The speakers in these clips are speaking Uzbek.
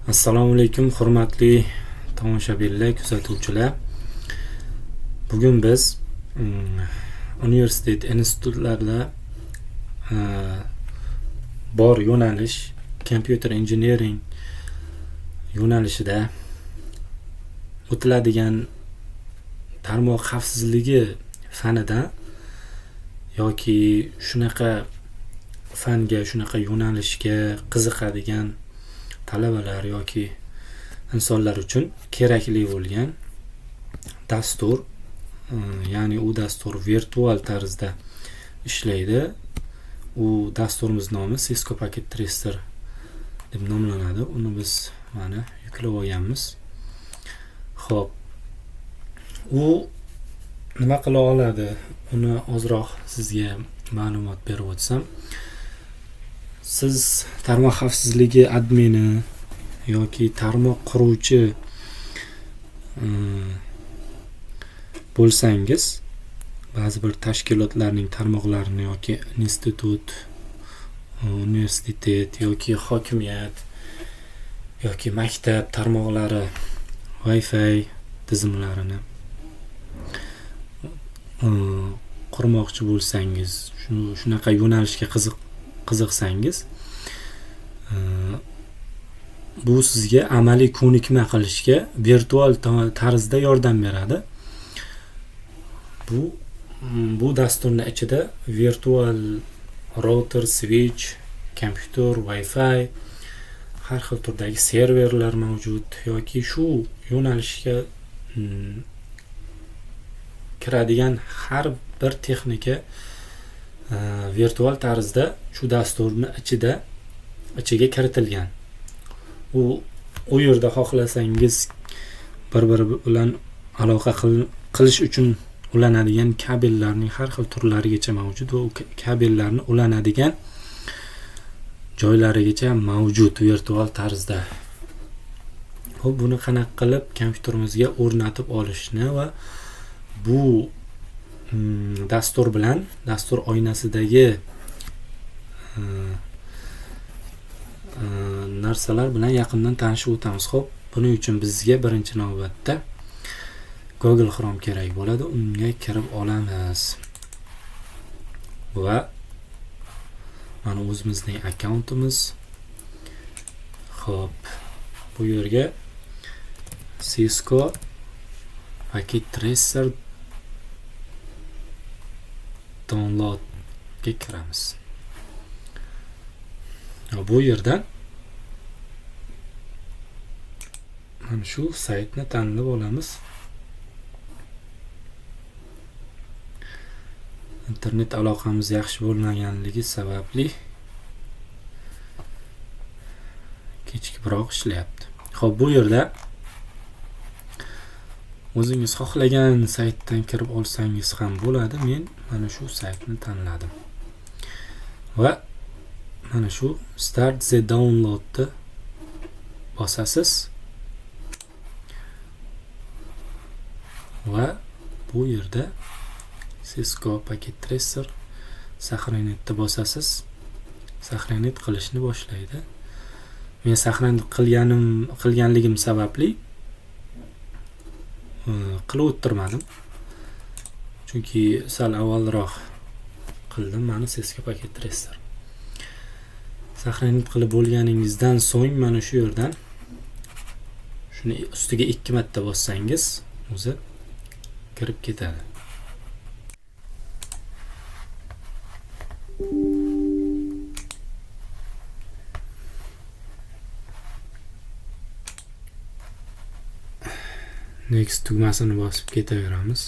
Assalomu alaykum hurmatli tomoshabinlar, kuzatuvchilar. Bugun biz universitet, institutlarda bor yo'nalish computer engineering yo'nalishida o'tiladigan tarmoq xavfsizligi fanidan yoki shunaqa fanga, shunaqa yo'nalishga qiziqadigan talabalar yoki insonlar uchun kerakli bo'lgan dastur, ya'ni u dastur virtual tarzda ishlaydi. U dasturimiz nomi Cisco Packet Tracer deb nomlanadi. Uni biz mana yuklab olganmiz. Xo'p, u nima qila oladi? Uni ozroq sizga ma'lumot berib o'tsam. Siz tarmoq xavfsizligi admini yoki tarmoq quruvchi bo'lsangiz, ba'zi bir tashkilotlarning tarmoqlarini yoki institut, universitet yoki hokimiyat yoki maktab tarmoqlari, Wi-Fi tizimlarini qurmoqchi bo'lsangiz, shunaqa yo'nalishga qiziqsangiz, bu sizga amaliy ko'nikma qilishga virtual tarzda yordam beradi. Bu dasturning ichida virtual router, switch, kompyuter, Wi-Fi, har xil turdagi serverlar mavjud yoki shu yo'nalishga kiradigan har bir texnika virtual tarzda shu dasturning ichiga kiritilgan. U yerda xohlasangiz bir-biri bilan aloqa qilish uchun ulanadigan kabellarning har xil turlarigacha mavjud va u kabellarni ulanadigan joylarigacha mavjud virtual tarzda. Xo'p, buni qanaqa qilib kompyuterimizga o'rnatib olishni va bu dastur bilan dastur oynasidagi narsalar bilan yaqindan tanishib o'tamiz. Xo'p, buning uchun bizga birinchi navbatda Google Chrome kerak bo'ladi. Unga kirib olamiz va mana o'zimizning akkauntimiz. Xo'p, bu yerga Cisco Packet Tracer downloadga kiramiz. Bu yerdan mana shu saytni tanlab olamiz. Internet aloqamiz yaxshi bo'lmaganligi sababli kechikibroq ishlayapti. Xo'p, bu yerda o'zingiz xohlagan saytdan kirib olsangiz ham bo'ladi. Men mana shu saytni tanladim va mana shu Start the Downloadni bosasiz va bu yerda Cisco Packet Tracer sahranetni bosasiz. Sahranet qilishni boshlaydi. Men sahranet qilganligim sababli qilib o'tirmadim. Chunki sal avvalroq qildim mana Cisco Packet Tracer. Sahranet qilib bo'lganingizdan so'ng mana shu yerdan shuni ustiga 2 marta bossangiz o'zi kirib ketadi. Next tugmasini bosib ketaveramiz.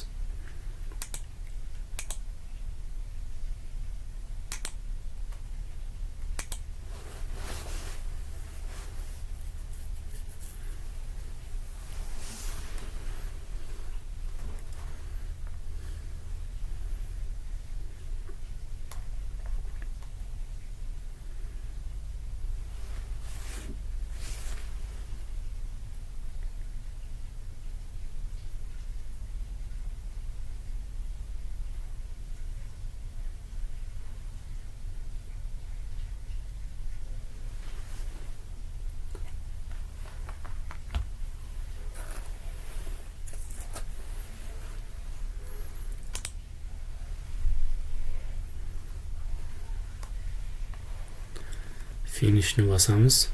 Finishni bosamiz.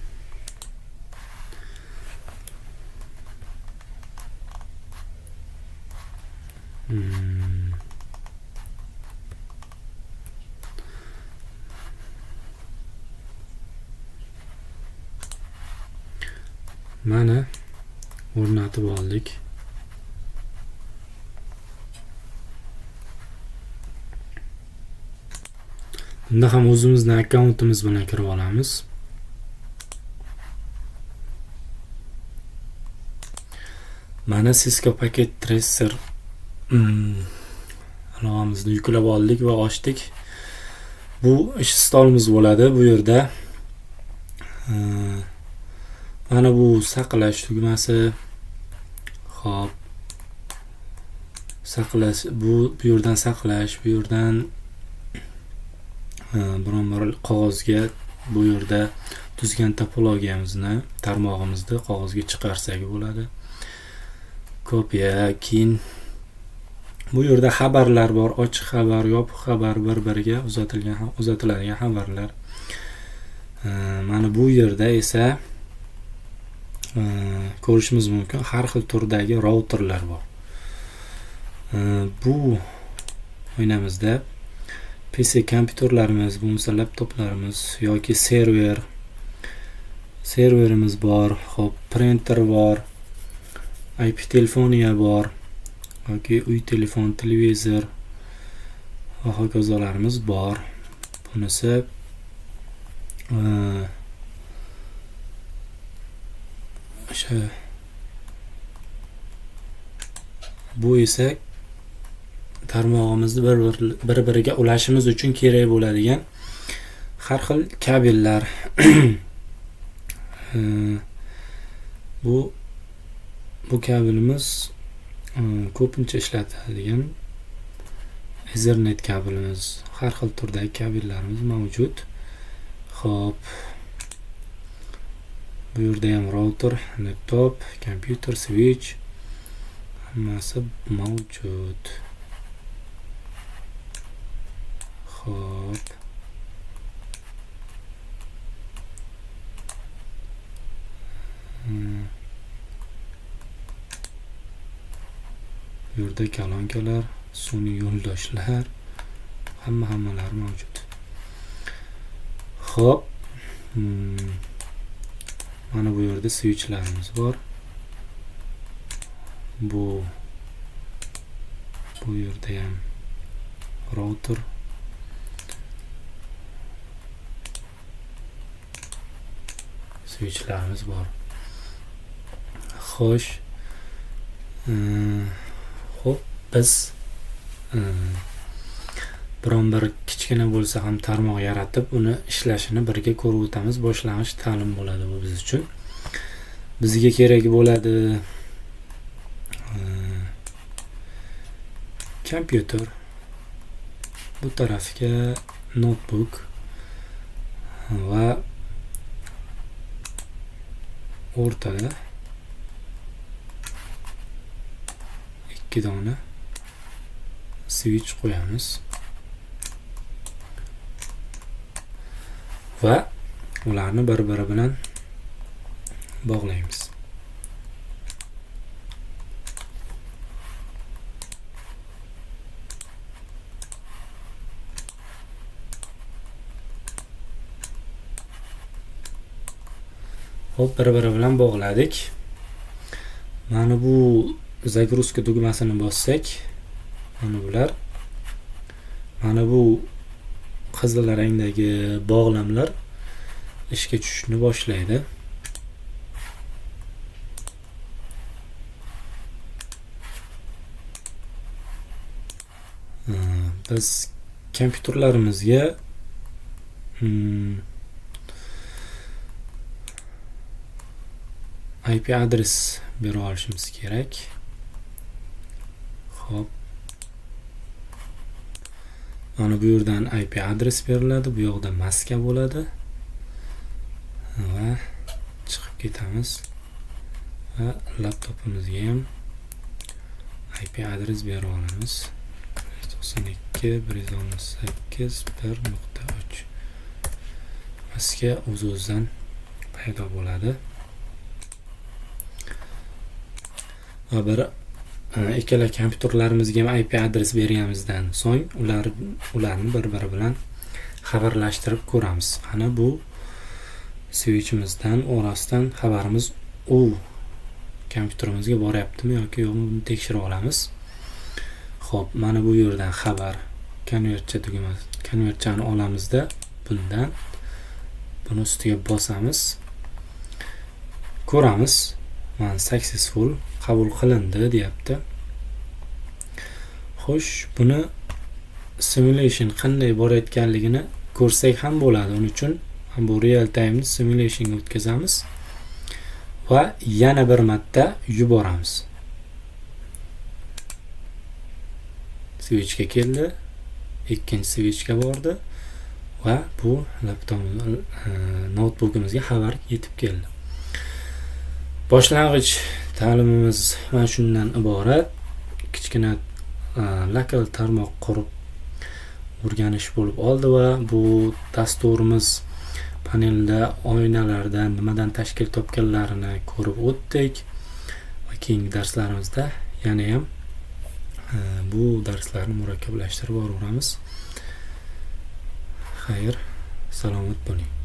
Mana o'rnatib oldik. Bunda ham o'zimizni akkauntimiz bilan kirib olamiz. Mana Cisco Packet Tracer ilovamizni yuklab oldik va ochdik. Bu ish stolimiz bo'ladi bu yerda. Mana bu saqlash tugmasi. Xo'p. Saqlash, bu yerdan saqlash, bu yerdan biron bir qog'ozga, bu yerda tuzgan topologiyamizni, tarmog'imizni qog'ozga chiqarsak bo'ladi. Kopiya, keyin bu yerda xabarlar bor, ochiq xabar, yopiq xabar, bir-biriga uzatiladigan xabarlar. Mana bu yerda esa ko'rishimiz mumkin har xil turdagi routerlar bor. Bu oynamizda PC kompyuterlarimiz, bo'lmasa laptoplarimiz yoki serverimiz bor, xo'p, printer bor, IP telefoniya bor yoki uy telefon, televizor va hokazolarimiz bor. Bunisi o'sha bu esa tarmog'imizni bir-biriga ulashimiz uchun kerak bo'ladigan har xil kabellar. Bu kabelimiz ko'pincha ishlatiladigan Ethernet kabelimiz, har xil turdagi kabellarimiz mavjud. Xo'p, bu yerda ham router, laptop, kompyuter, switch hammasi mavjud. Xo'p. Bu yerda kolonkalar, sun'iy yo'ldoshlar, hammalari mavjud. Xo'p. Mana bu yerda switchlarimiz bor. Bu yerda ham router. Switchlarimiz bor. Xo'sh. Xo'p, biz biron bir kichkina bo'lsa ham tarmoq yaratib, uni ishlashini birga ko'rib o'tamiz. Boshlang'ich ta'lim bo'ladi bu biz uchun. Bizga kerak bo'ladi kompyuter, bu tarafga notebook va o'rtada 2 dona switch qo'yamiz va ularni bir-biri bilan bog'laymiz. Xo'p, bir-biri bilan bog'ladik. Mana bu zagruzka tugmasini bossak, mana bular, mana bu qizil rangdagi bog'lamlar ishga tushishni boshlaydi. Biz kompyuterlarimizga IP adres bera olishimiz kerak. Xo'p. Mana bu yerdan IP adres beriladi, bu yoqda maska bo'ladi va chiqib ketamiz va laptopimizga ham IP adres bera olamiz. 92 168 1.3. Pastga o'z-o'zidan paydo bo'ladi. Va bir ikkala kompyuterlarimizga ham IP adres berganimizdan so'ng ularni bir-biri bilan xabarlashtirib ko'ramiz. Qani bu switchimizdan orasidan xabarimiz u kompyuterimizga boryaptimi yoki yo'qmi, buni tekshirib olamiz. Xo'p, mana bu yerdan xabar konvertcha tugmasi, konvertchani olamizda bundan buni ustiga bosamiz. Ko'ramiz, mana successful qabul qilindi deyapti. Xo'sh, buni simulation qanday borayotganligini ko'rsak ham bo'ladi. Uning uchun ham bu real time simulationga o'tkazamiz va yana bir marta yuboramiz. Switchga keldi, ikkinchi switchga bordi va bu laptop, noutbukimizga xabar yetib keldi. Boshlang'ich ta'limimiz mana shundan iborat. Kichkina lokal tarmoq qurib o'rganish bo'lib oldi va bu dasturimiz panelda oynalardan nimadan tashkil topganlarini ko'rib o'tdik va keyingi darslarimizda yana ham bu darslarni murakkablashtirib boraveramiz. Xayr, salomat bo'ling.